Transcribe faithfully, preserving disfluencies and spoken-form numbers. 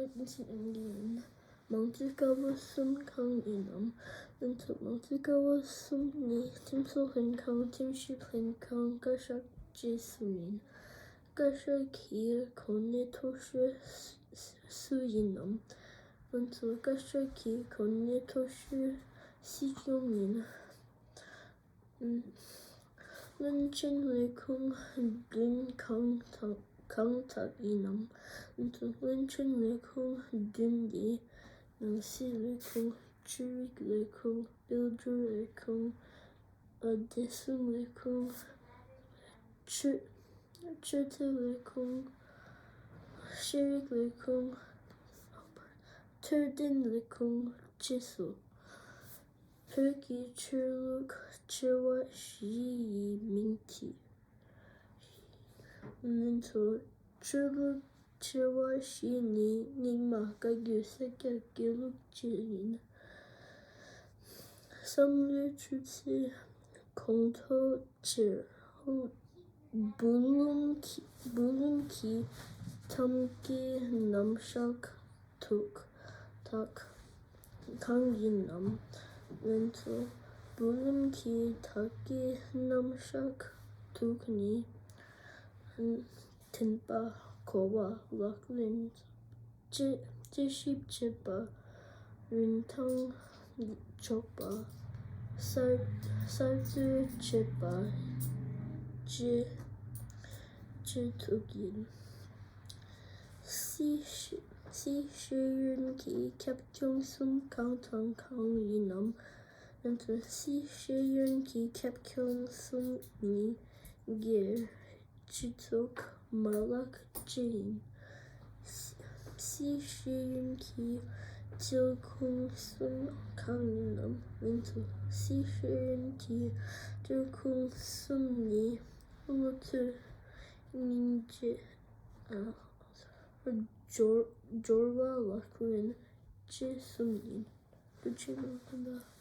ཡིན། མང་གཙོའི་ཀ་བ་གསུམ་གང་ཡིན་ནམ། ལན་དུ་མང་གཙོའི་ཀ་བ་གསུམ་ནི་ཁྲིམས་བཟོ་ལྷན་ཁང་། ཁྲིམས་ཞིབ་ལྷན་ཁང་། བཀའ་ཤག་བཅས་གསུམ་ཡིན། བཀའ་ཤག་གི་གོ་གནས་མཐོ་ཤོས་སུ་ཡིན་ནམ། ལན་དུ་བཀའ་ཤག་གི་གོ་གནས་མཐོ་ཤོས་སྲིད་སྐྱོང་ཡིན། བློན་ཆེན་ལས་ཁུངས་བདུན་གང་དག་གང་དག་ཡིན་ནམ། བློན་ཆེན་ལས་ཁུངས་བདུན་འདི་ནང་སྲིད་ལས་ཁུངས། ཆོས་རིག་ལས་ཁུངས། དཔལ་འབྱོར་ལས་ཁུངས། བདེ་སྲུང་ལས་ཁུངས། ཆོས་ཆོས་དད་ལས་ཁུངས། ཤེས་རིག་ལས་ཁུངས། འཕྲོད་བསྟེན་ལས་ཁུངས་བཅས་སོ། བོད་ཀྱི་ཆོས་ལུགས་ཆེ་བ་བཞི་ཡི་མིང་གི། ལན་དུ་ཆོས་ལུགས་ཆེ་བ་བཞི་ནི་རྙིང་མ། བཀའ་བརྒྱུད། ས་སྐྱ། དགེ་ལུགས་བཅས་ཡིན། བསམ་བློའི་ཆུ་ཚད་གོང་མཐོར་ཆེར། སྦུག་ལུང་གི་སྦུག་ལུང་གི་ཐབ་ཀའི་རྣམ་གཞག་དུག་དག་གང་ཡིན་ནམ། ལན་དུ་སྦུག་ལུང་གི་ཐབ་ཀའི་རྣམ་གཞག་དུག་ནི་འདུན་པ། གོ་བ། ལག་ལེན། དཔྱད་དཔྱད་ཞིབ་བྱེད་པ། རིན་ཐང་འཇོག་པ། གསར་གསར་གཏོད་བྱེད་པ་བཅས་བཅས་དུག་ཡིན། སྲིད་སྲིད་ཤེས་ཡོན་གྱི་ཁྱབ་ཁོངས་གསུམ་གང་དང་གང་ཡིན་ནམ། ལན་དུ་སྲིད་ཤེས་ཡོན་གྱི་ཁྱབ་ཁོངས་གསུམ་ནི་སྒེར། སྤྱི་ཚོགས། མ་ལག་བཅས་ཡིན། སྲིད་ཤེས་ཡོན་གྱི་དབྱེ་ཁུངས་གསུམ་གང་ཡིན་ནམ། ལན་དུ་སྲིད་ཤེས་ཡོན་གྱི་དབྱེ་ཁུངས་གསུམ་ནི་བློ་གྲོས། སྙིང་རྗེ། སྦྱོར་སྦྱོར་བ། ལག་ལེན་བཅས་གསུམ་ཡིན། ཐུགས་རྗེ་གནང་།